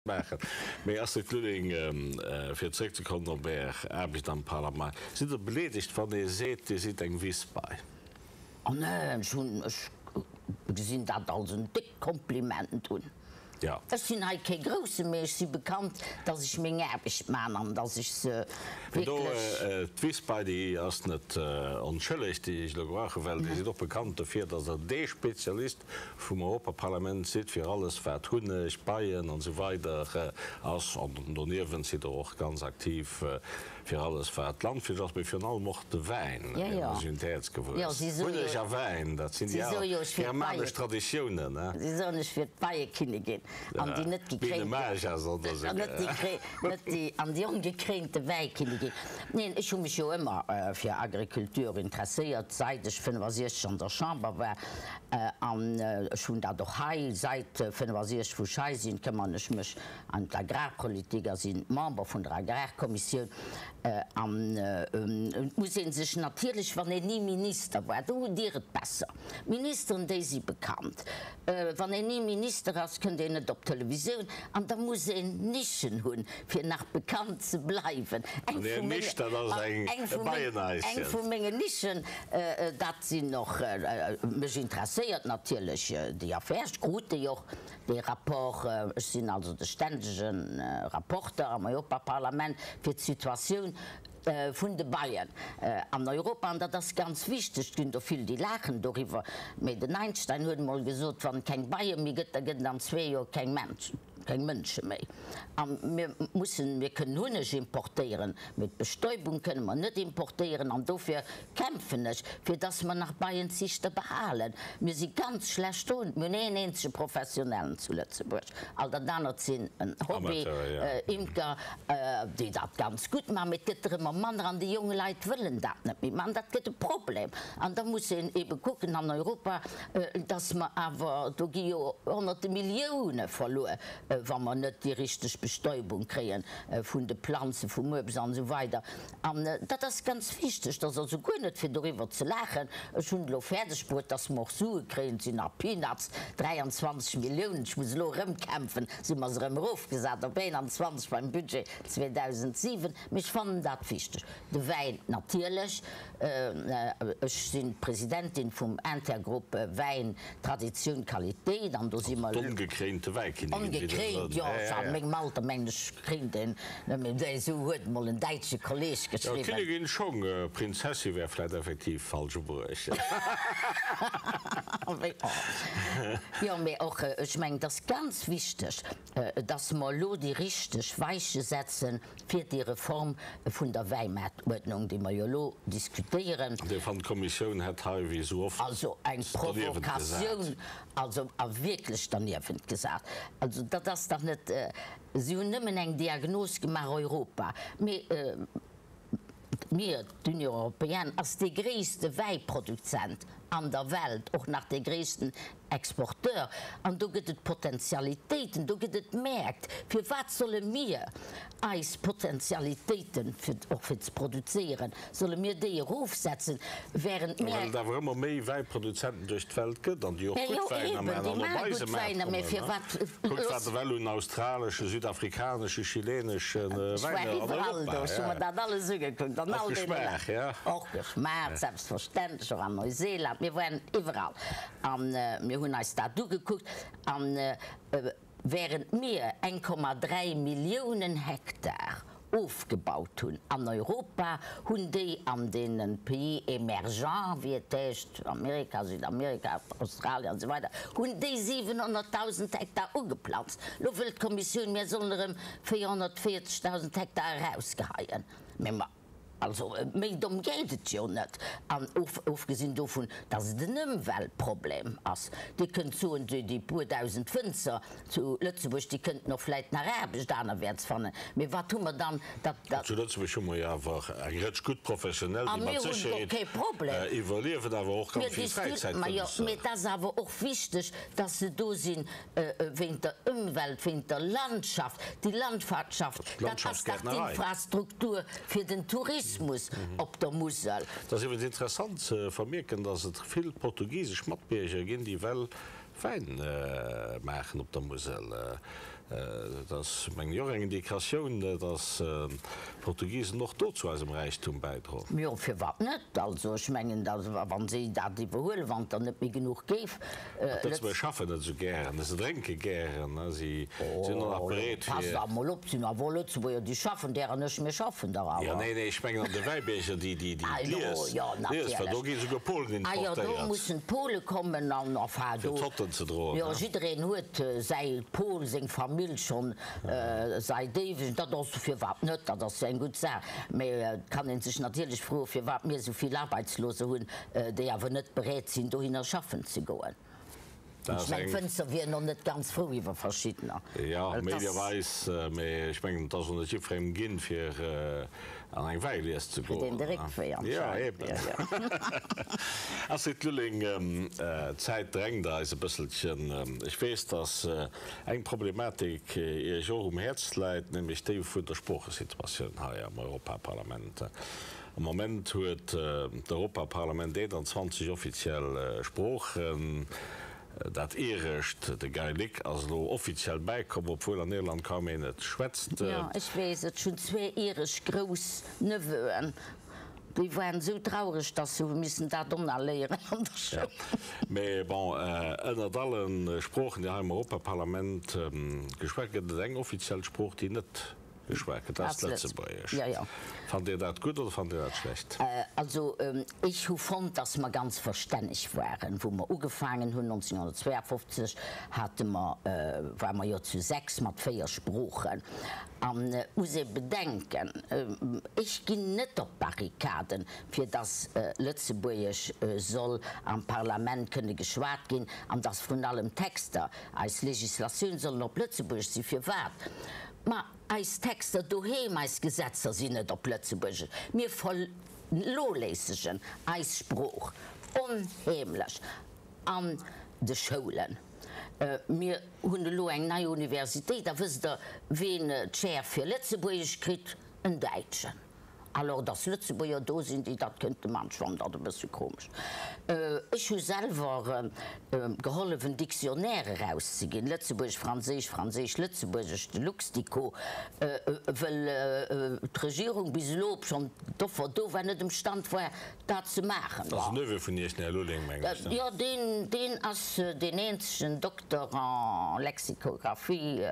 Maachen. Mee Astrid Lulling, fir zréckzekommen op Är Aarbecht am Parlament, sidd Der beleedegt, wann ee seet, Dir sidd eng Wissbei? Oh neen, ech hunn, ech gesinn dat als en déckt Kompliment un. Jo. Ech sinn hei kee Groussen, mee ech si bekannt, datt ech meng Aarbecht man an datt ech se Mee do, wierklech. d'Wissbei, déi ass net onschëlleg, déi ech elo gebrauchen, well Dir sidd och bekannt dofir, datt Der dee Spezialist vum Europaparlament sidd fir alles wat Hunneg, Beien an esou weider ass. An doniewent sidd Der och ganz aktiv fir alles wat Landwirtschaft ass, mee virun allem och de Wäin, deen ass un d'Häerz gewuess. Hunneg a Wäin, dat sinn déi al germanesch Traditiounen. Si soen, ech wier d'Beiekinnigin an déi net gekréinte, net déi, an déi ongekréinte Wäikinnigin. Neen, ech hu mech jo ëmmer fir Agriculture interesséiert, seit ech 65 an der Chamber war. An ech hunn dat och hei, seit 65 wou ech hei sinn, këmmern ech mech ëm d'Agrarpolitik a sinn Member vun der Agrarkommissioun. An et muss ee sech natierlech, wann een ni Minister war, do hutt Dir et besser, d'Ministeren déi si bekannt, wann een ni Minister ass, kënnt een net op d'Televisioun an da muss een Nischen hunn, fir nach bekannt ze bleiwen. Eng vu mengen Nischen, dat sinn och, mech interesséiert natierlech déi Affär, ech krut déi och, dee Rapport, ech sinn also de ständege Rapporter am Europaparlament fir d'Situatioun vun de Beien an Europa, an dat ass ganz wichteg. Et ginn do vill, déi laachen doriwwer, mee den Einstein huet emol gesot, wann et keng Beie méi gëtt, da gëtt et an zwee Joer keng Menschen. Keng Mënsche méi. A mir mussen, mir kënnen Hunneg importéieren, mee d'Bestäubung kënne mer net importéieren. An dofir kämpfen ech, fir dass mer nach Beienziichter behalen. Mir si ganz schlecht drun. Mir hunn een eenzege Professionellen zu Lëtzebuerg. All dat anert sinn Hobby-Imker, déi dat ganz gutt maachen. Mee et gëtt der ëmmer manner an déi jonk Leit wëllen dat net méi maachen. Dat gëtt e Problem. An da muss een eebe kucken an Europa, dass mer awer, do gi jo honnerte Millioune verluer, wa mer net déi richteg Bestäubung kréie vun de Planzen, vum Uebst an esou weider. An dat ass ganz wichteg. Dat ass also guer net fir doriwwer ze laachen. Ech hunn et elo fäerdeg bruet, dass mer och Sue kréien, et sinn nach Peanuts, 23 Milliounen, ech muss elo erëm kämpfen, si mer se erëm erofgesat op 21 beim Budget 2007, mee ech fannen dat wichteg. De Wäin natierlech. Ech sinn d'Presidentin vum Intergroupe Wäin, Traditioun, Qualitéit an do si mer. D'ongekréinte Wäikinnigin, wéi der soen. Ongekréint, jo, a mengem Alter mengen ech kréint een net méi. Esou huet emol en däitsche Kolleeg geschriwwen. Jo, Kinnigin schong, Prinzessi wär vläit effektiv falsch ubruecht. Jo, mee och, ech mengen, et ass ganz wichteg, dass mer elo déi richteg Weiche setzen fir déi Reform vun der Wäimaartuerdnung, déi mer jo elo diskutéieren. Dir fannt, d'Kommissioun hätt hei, wéi esou oft, Also eng derniewent gesat. Provokatioun, also a wierklech derniewent gesat. Also dat ass dach net, si hunn nëmmen eng Diagnos gemaach, Europa, mee mir, d'Union européenne ass dee gréisste Wäiproduzent an der Welt, och nach dee gréissten Exporteur. An do gëtt et Potentialitéiten, do gëtt et Mäert. Firwat solle mir eis Potentialitéiten, fir och fir ze produzéieren, solle mir déi erofsetzen, während mir. Well et awer ëmmer méi Wäiproduzenten duerch d'Welt gëtt an déi och gutt Wäiner maachen an op eise Maart kommen. Kuckt wat ewell un australeschen, südafrikaneschen, chileneschen Wäiner an Europa. Ech war iwwerall do, ech hu mer dat alles ugekuckt an all deene Länner. Och geschmaacht, selbstverständlech, och an Neuseeland. Mir waren iwwerall a mir hunn eis dat ugekuckt. A während mir 1,3 Milliounen Hektar ofgebaut hunn an Europa, hunn déi an deene Pays émergents, wéi et heescht, Amerika, Südamerika, Australien an esou weider, hunn déi 700.000 Hektar ugeplanzt. Elo wëll d'Kommissioun, mir sollen erëm 440.000 Hektar erausgeheien. Mä ma, also méi domm geet et jo net. An ofgesinn dovun, datt et en Ëmweltproblem ass. Dir kënnt soen, déi puer dausend Wënzer zu Lëtzebuerg, déi kënnten och vläit nach Aarbecht anerwäerts fannen. Mee wat hu mer dann, datt. Zu Lëtzebuerg hu mer jo awer eng Rëtsch gutt Professionell, déi mat Sécherheet iwwerliewen, awer och ganz vill Fräizäitwënzer. Mee et ass awer och wichteg, datt se do sinn, Wéint der Ëmwelt, wéint der Landschaft. Déi Landwirtschaft, dat ass dach d'Infrastruktur fir den Tourismus op der Musel. Et ass iwwregens interessant ze vermierken, dass et vill portugisesch Matbierger ginn, déi well Wäin maachen op der Musel. Dat ass, mengen ech, och eng Indikatioun, dass d'Portugisen och do zu eisem Räichtum bäidroen. Jo, firwat net? Also ech mengen, da wa si dat iwwerhuelen, wann et der net méi genuch géif. D'Lëtzebuerger schaffen net esou gären, se drénke gären, si sinn och nach bereet fir. Passt awer mol op, et sinn awer och Lëtzebuerger, déi schaffen, där an ech, mir schaffen der awer. Jo, nee, nee, ech mengen an de Wäibierger, déi déi d'Lies, d'Lies, well do gi souguer Polen importéiert. Ah jo, do mussen d'Pole kommen an enfin do. Fir d'Zotten ze droen. Jo, jiddereen huet säi Pol, seng Famill schonn säit éiweg. Dat ass, firwat net, dat ass jo eng gutt Saach. Mee et kann ee sech natierlech froen, firwat mir esou vill Arbeitsloser hunn, déi awer net bereet sinn, dohinner schaffen ze goen. Ech mengen, d'Wënzer wieren och net ganz frou iwwer verschiddener. Jo, méiglecherweis, mee ech mengen, et ass och net jiddwerengem ginn, fir an eng Wäilies ze goen. Kritt een de Réckwéi anscheinend. Jo, eben. Astrid Lulling, d'Zäit drängt eis e bësselchen. Ech weess, dass eng Problematik Iech och um Häerz läit, nämlech déi vun der Sproochesituatioun hei am Europaparlament. Am Moment huet d'Europaparlament 21 offiziell Sproochen. Dat Irescht, de Gaelic, ass elo offiziell bäikomm, obwuel an Irland kaum een et schwätzt. Jo, ech weess et. Ech hunn zwee iresch grouss Neveuen, déi waren esou traureg, dass se hu missen dat och nach léieren an der Schoul. Mee bon, ënnert alle Sproochen, déi hei am Europaparlament geschwat gëtt, gëtt et eng offiziell Sprooch, déi net Geschwat gëtt, dat ass d'Lëtzebuergesch. Fannt Dir dat gutt oder fannt Dir dat schlecht? Also ech hu fonnt, datt mer ganz verstänneg waren, wou mer ugefaangen hunn. 1952 hate mer, ware mer jo zu 6 mat 4 Sproochen. An et muss ee bedenken, ech ginn net op d'Barrikaden, fir datt Lëtzebuergesch soll am Parlament kënne geschwat ginn an datt vrun allem d'Texter, eis Législatioun sollen op Lëtzebuergesch sinn. Firwat? Ma eis Texter doheem, eis Gesetzer sinn net op Lëtzebuergesch. Mir vernoléissegen eis Sprooch onheemlech an de Schoulen. Mir hunn elo eng nei Universitéit, a wësst Der, ween d'Chaire fir Lëtzebuergesch kritt? En Däitschen. Alors, dass Lëtzebuerger do sinn, déi dat kënnte man, ech fannen dat e bësse komesch. Ech hu selwer gehollef, en Dictionnaire erauszeginn, Lëtzebuergesch-Franséisch, Franséisch-Lëtzebuergesch, de Luxdico, wëll d'Regierung bis elo, obschonn d'Offer do war, net emstand war, dat ze maachen. Dat ass en Neveu vun Iech, den Här Lulling, mengen ech, ne? Jo, deen, deen ass deen eenzegen Dokter en lexicographie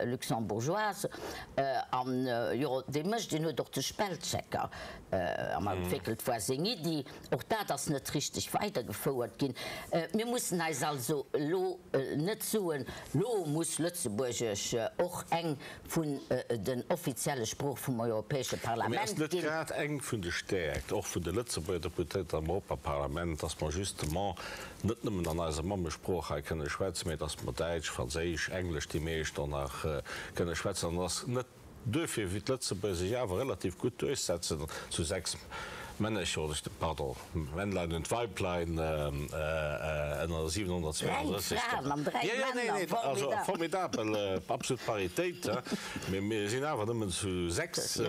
luxembourgeoise. An jo, dee mécht, deen huet och de Spellchecker entwéckelt, war seng Iddi. Och dat ass net richteg weidergefouert ginn. Mir mussen eis also elo net soen, lo muss Lëtzebuergesch och eng vun den offizielle Sprooch vum Europäesche Mee ass Parlament net ginn. grad eng vun de Stäerkt och vun de Lëtzebuerger Deputéierten am Europaparlament, dass mer justement net nëmmen an eiser Mammesprooch hei kënne schwätzen, mee dass mer Däitsch, Franséisch, Englesch, déi meescht och nach kënne schwätzen, an dass net duerfir, wéi d'Lëtzebuerger sech awer relativ gutt duerchsetzen, zu 6 Männercher, oder pardon, Männlein und Weiblein ënner 732. Dräi Fraen an dräi Jo, jo, nee, Männer, nee, also formidabel. formidabel, absolut Paritéit, mee mir sinn awer nëmmen zu 6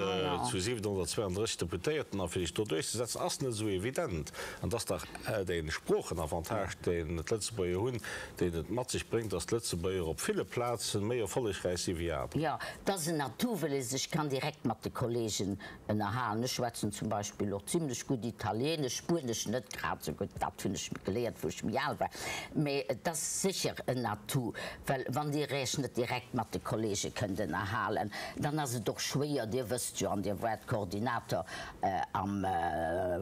zu 732 Deputéierten, a fir sech do duerchzesetzen, ass net esou evident. An dass dach Dee Sproochenavantage, deen d'Lëtzebuerger hunn, deen et mat sech bréngt, datt d'Lëtzebuerger op ville Plaze méi erfollegräich si wéi anerer. Jo, et ass en Atout, well ee sech kann direkt mat de Kollegen ënnerhalen. Ech schwätzen zum Beispill och zimlech gutt Italieenesch, Spuenesch net grad esou gutt, dat hunn ech geléiert, wou ech méi al war. Mee et ass sécher en Atout, well wann Dir Iech net direkt mat de Kollege kënnt ënnerhalen, dann ass et och schwéier, Dir wësst jo, an Dir waart Koordinator am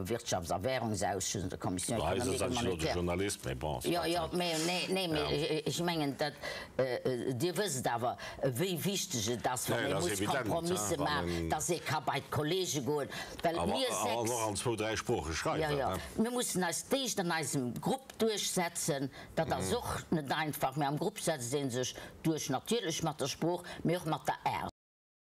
Wirtschafts a Währungsausschuss, an der Commission économique et monétaire. Jo, jo, mä nee, nee, mä ech mengen, dat, Dir wësst awer, wéi wichteg et ass, wann ee muss Kompromisse maachen, dass ee ka bei d'Kollege goen, well mir 6, jo, jo, mir mussen eis d'éischt an eisem Grupp duerchsetzen. Dat ass och net einfach, mä am Grupp setzt ee sech duerch, natierlech mat der Sprooch, mä och mat der Aart.